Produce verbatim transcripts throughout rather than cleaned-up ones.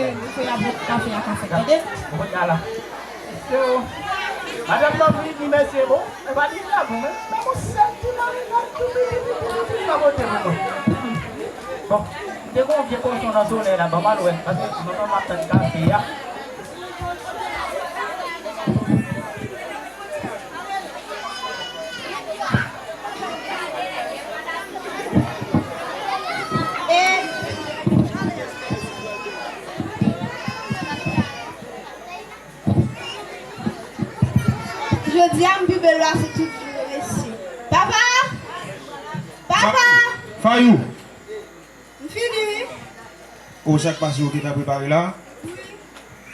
mesye, mesye y ap vin kafe a ka fèt, tande? Mwen la. Mesye, madanm nan vin di mesye, bon, men pa di la, bon, men, men yon sèl ti marinad tou piti, piti, piti, piti, pa pote pou mwen. Bon, m te gon vye kochon nan solèy la, ban m al wè, paske lontan m ap tann kafe a. Jodi a, m pi bèl la, se tout vre mesye. Papa! Papa! Fayou! M fini, wi. O, sa k pase, ou gentan prepare la? Wi.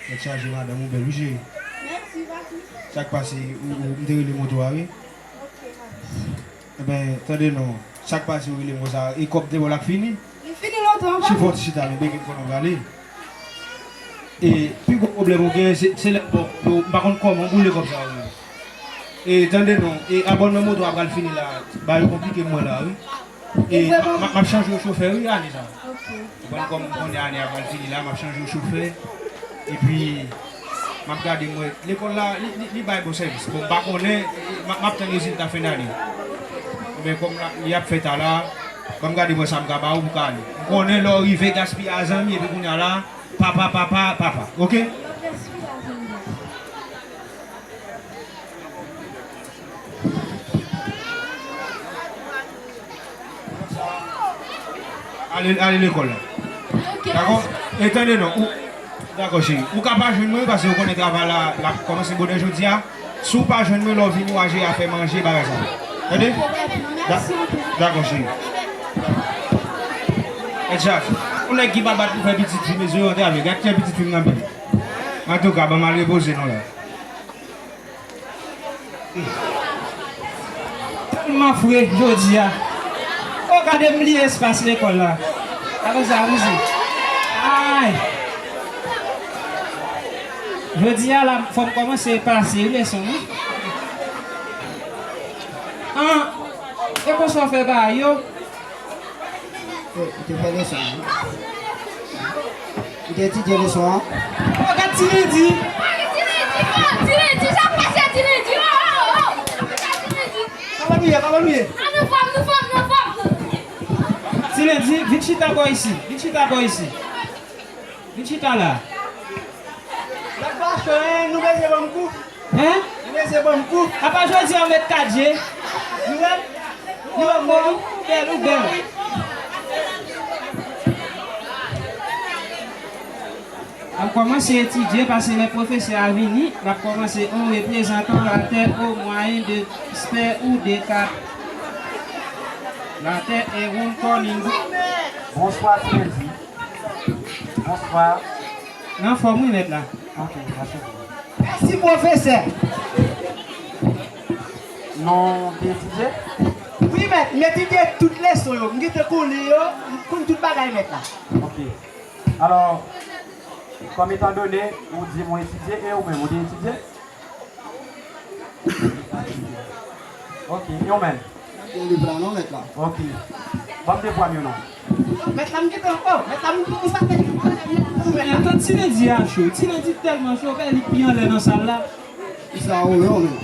Tèt chaje, madanm, ou bèl, wi, cheri. Mèsi, papi. Sa k pase, ou, ou, m te rele moto a, wi. Ok, papi. Enben, tande non, sa k pase, ou rele m konsa, e kòb te ba w la k fini? Li fini lontan, papi. Chifon ti chita, men beke m konnen w prale. E, pi gwo pwoblèm ou genyen, se, se lè w ba w, m pa konn kòman w boule kòb sa yo. E, tande non, e, abònman moto a pral fini la, bagay yo konplike m wè la, wi. E, m ap, m ap, m ap chanje yon chofè, wi, ane sa. Ok. Ou konn kòman m konnen ane a pral fini la, m ap chanje yon chofè. Epi, m ap gade, m wè, lekòl la, li, li, li bay bon sèvis. Bon, m pa konnen, m ap, m ap tann rezilta fen dane. Men kòm la, li ap fèt a la, ban m gade, m wè sa m ka ba ou pou ka ale. M konnen lè w rive gaspiye a zanmi, epi kounye a la, papa, papa, papa. Oke? Ale, ale lekòl la. Ok, dakò? Mèsi. E tande non, ou, dakò, cheri. Ou ka pa jwenn mwen, paske ou konnen travay la, l ap kòmanse bonè jodi a. Si w pa jwenn mwen, lè w vini, w a jere afè manje, bagay sa yo. Tande? Ok, papi, mèsi anpil. Dakò, cheri. Edjak, yon nèg ki pa bat pou fè pitit fi, mezye, yo antre avè. Gad ki pitit fi m nan pi. Antouka, ban m al repoze non la. Tèlman fre jodi a. O, gade m bliye espas lekòl la. Gade sa, mezi. Ay! Jodi a la, fò m kòmanse pase leson, wi. An, e konsa w fè bagay yo? Ou te fè leson an, wi. Ou te etidye leson an. O, gad Ti Lendi. Ti Lendi, sa k pase Ti Lendi? O, o, o, o. Sa k pase Ti Lendi? Kòman nou ye, kòman nou ye? An, nou fòm, nou fòm, nou fòm. Ti Lendi, vin chita bò isi. Vin chita bò isi. Vin chita la. Lè pa cho, en, nou bezwen ban m kou. Hen? Nou bezwen ban m kou. Apa jodi a w met kat je? Nou wè? Nou wè, ou bèl, ou bèl. Ap kòmanse etidye paske lè pwofesè a vini, l ap kòmanse en représentant la Terre au moyen de spè ou de kat. La Terre est ronde comme une boule. Bonswa, Ti Lendi. Bonswa. Nan fòm, wi, mèt la. Ok, mèsi. Mèsi, pwofesè. Nou te etidye? Wi, mèt, m etidye tout leson yo. M gentan konnen yo, m konn tout bagay, mèt la. Ok. Alò, kòm etandone ou di mwen etidye, e ou menm, ou te etidye? Ok, e ou menm? Gen liv la non, mèt la. Ok. Ban m devwa m yo non. Mèt la, m gentan, oh, mèt la, m, m pa te gen pwoblèm pou mèt la. Mèt la, Ti Lendi a cho. Ti Lendi tèlman cho, fè li pi anlè nan sal la. Sa ou menm, ou menm.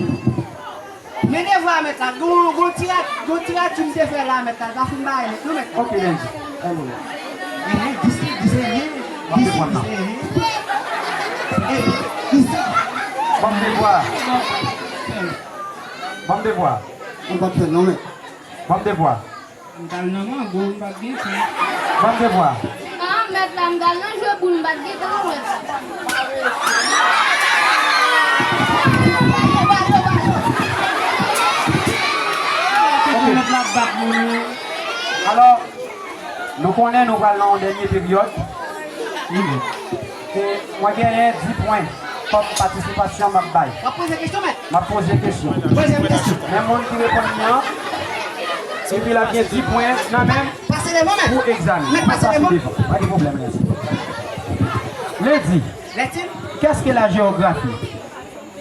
Men devwa mèt la, gon, gon ti ra-, gon ti rati m te fè la, mèt la, l pa fin bay mèt, non, mèt la. Ok, Lendi. Enhen, dis, dis, enhen. Dis, dis, enhen. Enhen, dis. Ban m devwa. Ban m devwa. Ou pa t fè, non, mèt. Ban m devwa. M t al nan mango, m pa t gen tan. Ban m devwa. Ah, mèt la, m t al nan jwe boul, m pa t gen tan, non, mèt. Ok, mèt la ap bat moun, wi. Alò, nou konnen nou pral nan yon dènye peryòd. Wi, mèt. E mwen genyen dis pwen kòm patisipasyon m ap bay. W ap poze kesyon, mèt? M ap poze kesyon. Poze yon kesyon. Men moun ki reponn li an, epi l ap gen dis pwen nan men l pou egzamen. Mèt, pase devan. Pa gen pwoblèm, Lendi. Lendi, qu'est-ce que la géographie?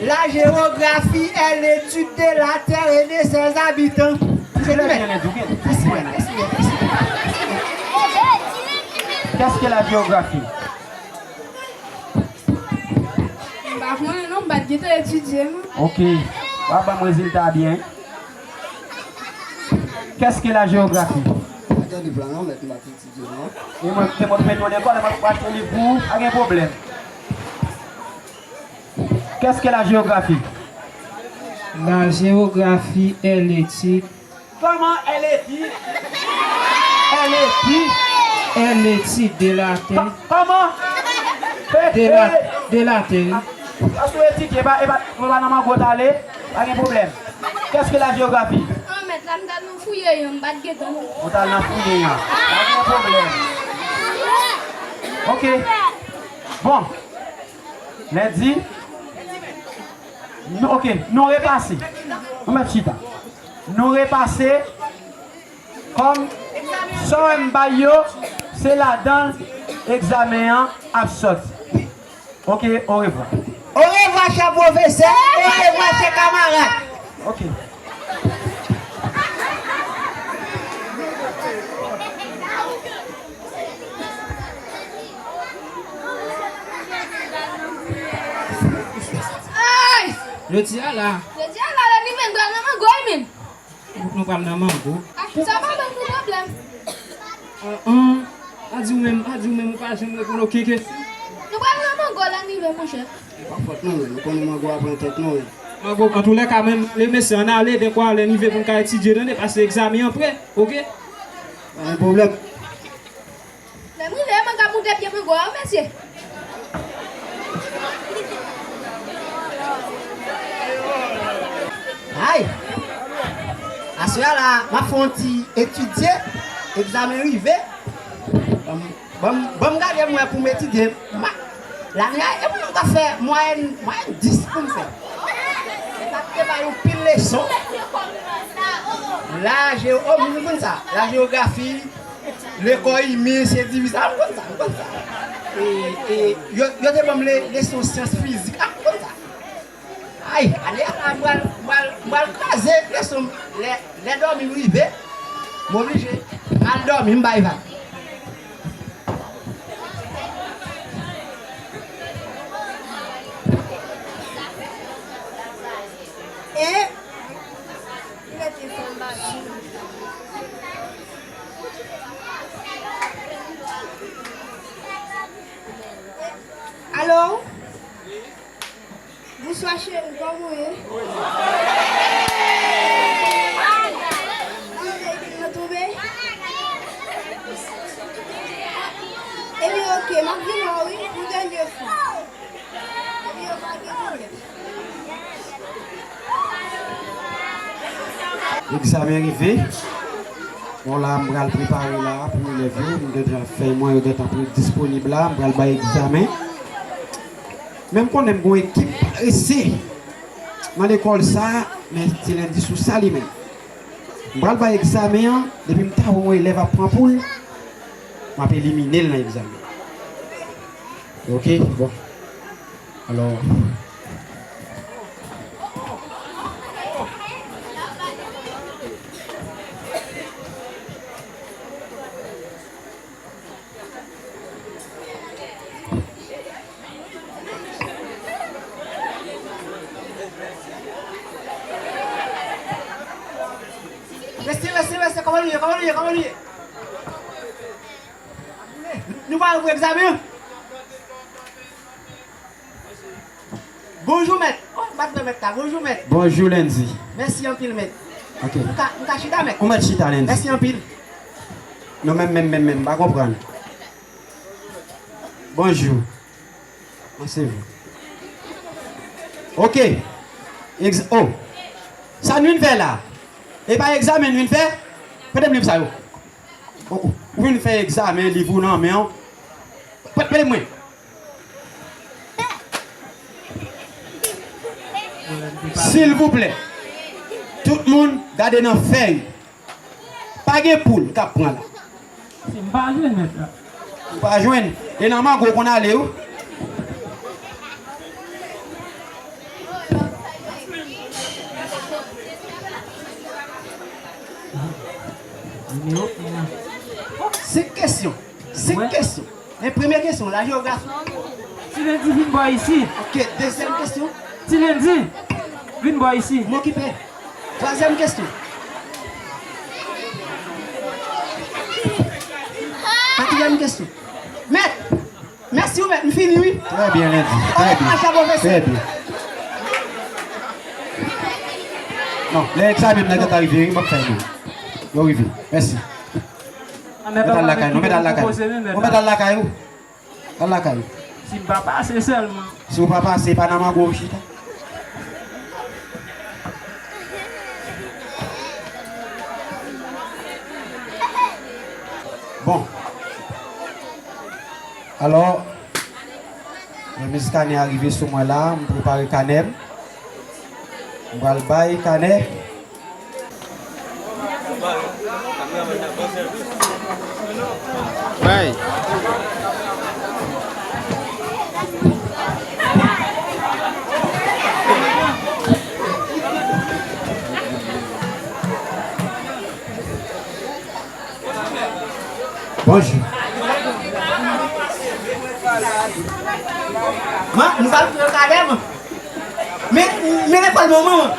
La géographie est l'étude de la terre et de ses habitants. Dis pwen, dis pwen, dis pwen. Qu'est-ce que la géographie? M pa konnen non, m pa t gentan etidye non. Ok. W ap ban m rezilta a byen. Qu'est-ce que la géographie? Pa gen liv la non, mèt, m pa t etidye non. E mwen, se mwen ki mete w lekòl, mwen pou achte liv pou ou, pa gen pwoblèm. Qu'est-ce que la géographie? La géographie est l'étude Comment elle est dit? Elle est dit. Elle est dit de la terre. Comment? De la, de la terre. Paske ou etidye, e pa, e pa, nou pa nan mango tale, pa gen pwoblèm. Qu'est-ce que la géographie? An mèt la, m t al nan fouye yon, m pa t gentan. Ou t al nan fouye yon. Pa gen pwoblèm. Ok. Bon. Lendi. Nou, ok, nou repase. Nou mèt chita. Nou repase kòm sa w wè m bay yo, se ladan l egzamen an ap sòti. Ok, orevwa. Orevwa, chè pwofesè. Orevwa, chè kamarad. Ok. Ay! Jodi a la. Jodi a la, lè n rive, n pral nan mango wi menm. Fòk nou pral nan mango. Ah, sa pa ban nou pwoblèm. Ah, ah. A di w menm, a di w menm, ou pa janm reponn okenn kesyon. Nou pral nan mango lè n rive, monchè. E pa fòt nou, men. Nou konnen mango a pran tèt nou, men. Mango, antoulèka, menm, e mesye, ann ale, depi w ale, n rive pou n ka etidye, tande, paske egzamen an prè, oke? Pa gen pwoblèm. Lè m rive, mwen ka moute pye mango a, wi, mesye. Ay! Aswè a la, m ap fè yon ti etidye, egzamen rive. Ban m, ban m, ban m gade m wè pou m etidye. Ma, lane a, e pou m ka fè mwayèn, mwayèn dis pou m fè. E sa k te bay yon pil leson. La jeo-, oh, m konn sa. La jewografi, le corps humain, se divize. Ah, m konn sa, m konn sa. E, e, yo, yo te ban m le, leson syans fizik. Ah, m konn sa. Ay, ane a la, m pral, m pral, m pral kraze leson m. Lè, lè dòmi m rive, m oblije al dòmi, m bay vag. E, mete fanm ba yo. Alo? Bonswa cheri, kòman w ye? Mwen tonbe. Ebyen, oke, m ap vin wè w, wi. M te Egzamen rive. Bon, la, m pral prepare la pou elèv yo. M gentan fèy mwen yo gentan pre-, disponib la. M pral bay egzamen. Men m konnen m gon ekip parese nan lekòl sa, men ti Lendi sou sa li menm. M pral bay egzamen an, depi m ta wè yon elèv ap pran poul, m ap elimine l nan egzamen. Ok, bon. Alò. Reste, reste, reste, kòman nou ye, kòman nou ye, kòman nou ye? Nou pare pou egzamen an? Bonjou, mèt. Oh, m pa t wè mèt la. Bonjou, mèt. Bonjou, Lendi. Mèsi anpil, mèt. Ok. M ka, m ka chita, mèt? Ou mèt chita, Lendi. Mèsi anpil. Non, menm, menm, menm, menm, m pa konprann. Bonjou. Mwen se vou. Ok. Ex-, oh. Sa n vin fè la? E pa egzamen n vin fè? Prete m liv sa yo. Oh, oh. Ou vin fè egzamen, liv ou nan men w. Prete, prete mwen. Silvouplè, tout moun gade nan fèy. Pa gen poul k ap pran la. Si m pa jwenn mèt la. Ou pa jwenn. E nan mango w konn ale wi. Nimewo en an. Senk kesyon. Senk kesyon. Men premye kesyon, la jewografi. Ti Lendi, vin bò isi. Ok, dezyèm kesyon. Ti Lendi, vin bò isi. M okipe. Twazyèm kesyon. Katriyèm kesyon. Mèt! Mèsi wi, mèt. M fini, wi. Trè byen, Lendi. Trè byen. Trè byen. Non, lè egzamen m nan gentan rive, wi, m ap fè nou. Yo rive. Mèsi. Nou mèt al lakay nou, nou mèt al lakay nou. Nou mèt al lakay nou. Al lakay ou. Si m pa pase sèlman. Si w pa pase, pa nan mango w chita. Bon. Alò, remiz kanè a rive sou mwen la, m prepare kanè m. M pral bay kanè. Bay. Bonjou. Man, nou pral pran kanè, man. Men, men lekòl manman, man.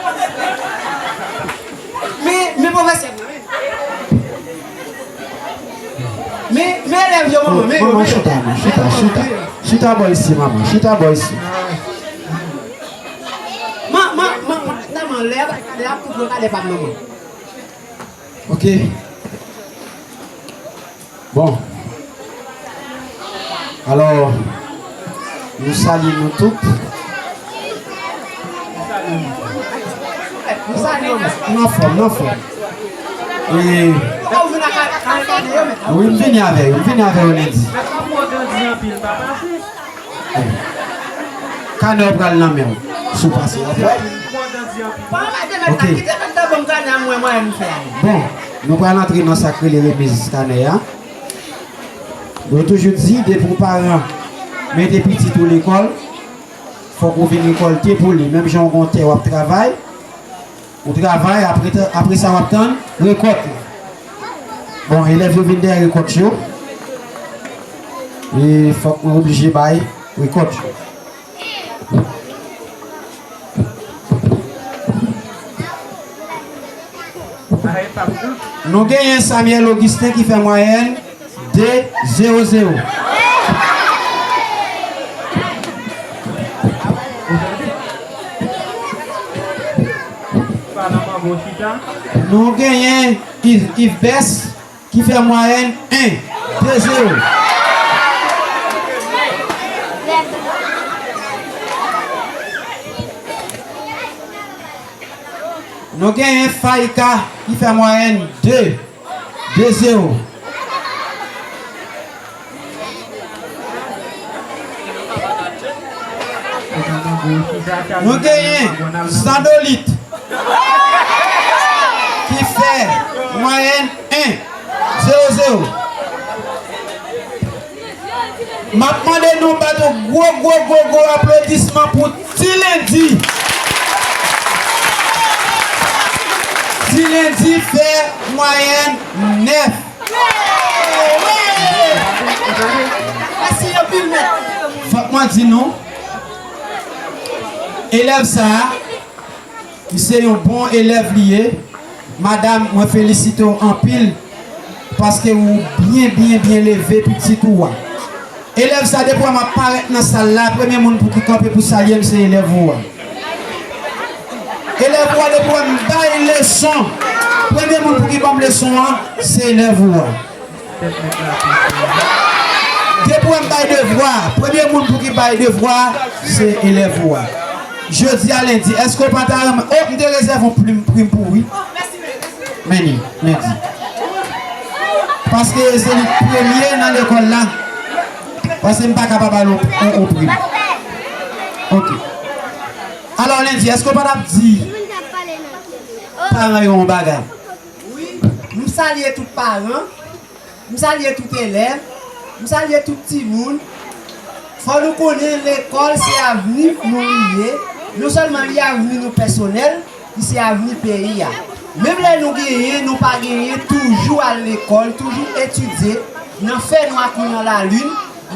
Men, men pwofesè, man. Men, men elèv yo, manman. Men, manman, chita, man. Chita, chita. Chita bò isi, manman. Chita bò isi. Man, man, man, man, lè, lè ap pran kanè pa manman. Ok. Bon. Alò, nou salye nou tout. Nou anfòm, nou anfòm. E, wi, m vini avè yo, m vini avè yo lendi. Kanè w pral nan men w. Si w pase w ap wè. Ok. Bon, nou pral antre nan sa k rele remiz kanè a. Yo toujou di, depi yon paran mete pitit ou lekòl, fòk ou vin rekòlte pou li. Menm jan w gen yon tè w ap travay, ou travay, apre, apre sa w ap tann rekòt la. Bon, elèv yo vin dèyè rekòt yo. E fòk mwen oblije bay rekòt yo. Nou genyen Samuel Augustin ki fè mwayèn de zewo zewo. Nou genyen Yves, Yves Bess ki fè mwayèn en, de zewo. Nou genyen Faïka ki fè mwayèn de, de zewo. Nou genyen Zandolit ki fè mwayèn en, zewo zewo. M ap mande nou bat yon gwo, gwo, gwo, gwo aplodisman pou Ti Lendi. Ti Lendi fè mwayèn nèf. Mèsi anpil, mèt. Fòk mwen di nou, elèv sa a, li se yon bon elèv li ye. Madanm, mwen felisite w anpil paske ou byen, byen, byen leve pitit ou a. Elèv sa, depi w ap parèt nan sal la, premye moun pou ki kanpe pou salye m se elèv ou a. Elèv ou a, depi w ap bay leson, premye moun pou ki ban m leson an se elèv ou a. Depi w ap bay devwa, premye moun pou ki bay devwa se elèv ou a. Jodi a lendi, èske w pa ta renmen? Oh, m te rezève yon plim, plim pou ou, wi. Men li, lendi. Paske se li premye nan lekòl la. Paske m pa ka pa ba l yon, yon, yon prim. Ok. Alò, lendi, èske w pa t ap di paran yo yon bagay? Wi, m salye tout paran, m salye tout elèv, m salye tout timoun. Fò nou konnen lekòl se avni nou li ye. Non sèlman li avni nou pèsonèl, li se avni peyi a. Menm lè nou genyen, nou pa genyen, toujou al lekòl, toujou etidye, nan fènwa kou nan lalin,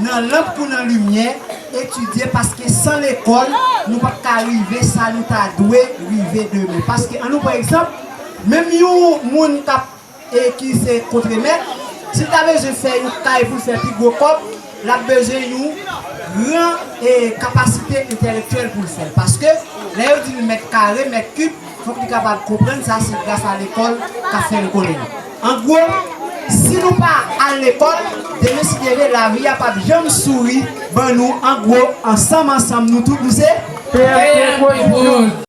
nan lanp kou nan limyè, etidye, paske san lekòl, nou p ap ka rive sa nou ta dwe rive demen. Paske, ann nou pran egzanp, menm yon moun k ap e ki se kontremèt, si l ta bezwen fè yon kay pou l fè pi gwo kòb, l ap bezwen yon gran, e, kapasite entèlektyèl pou l fè l. Paske, lè yo di l mèt kare, mèt kib, fòk li kapab konprann sa, se gras a lekòl k ap fè l konnen l. An gwo, si nou pa al lekòl, demen si Dye vle, lavi a p ap janm souri ban nou. An gwo, ansanm, ansanm, nou tout, nou se P F K Pwodiksyon.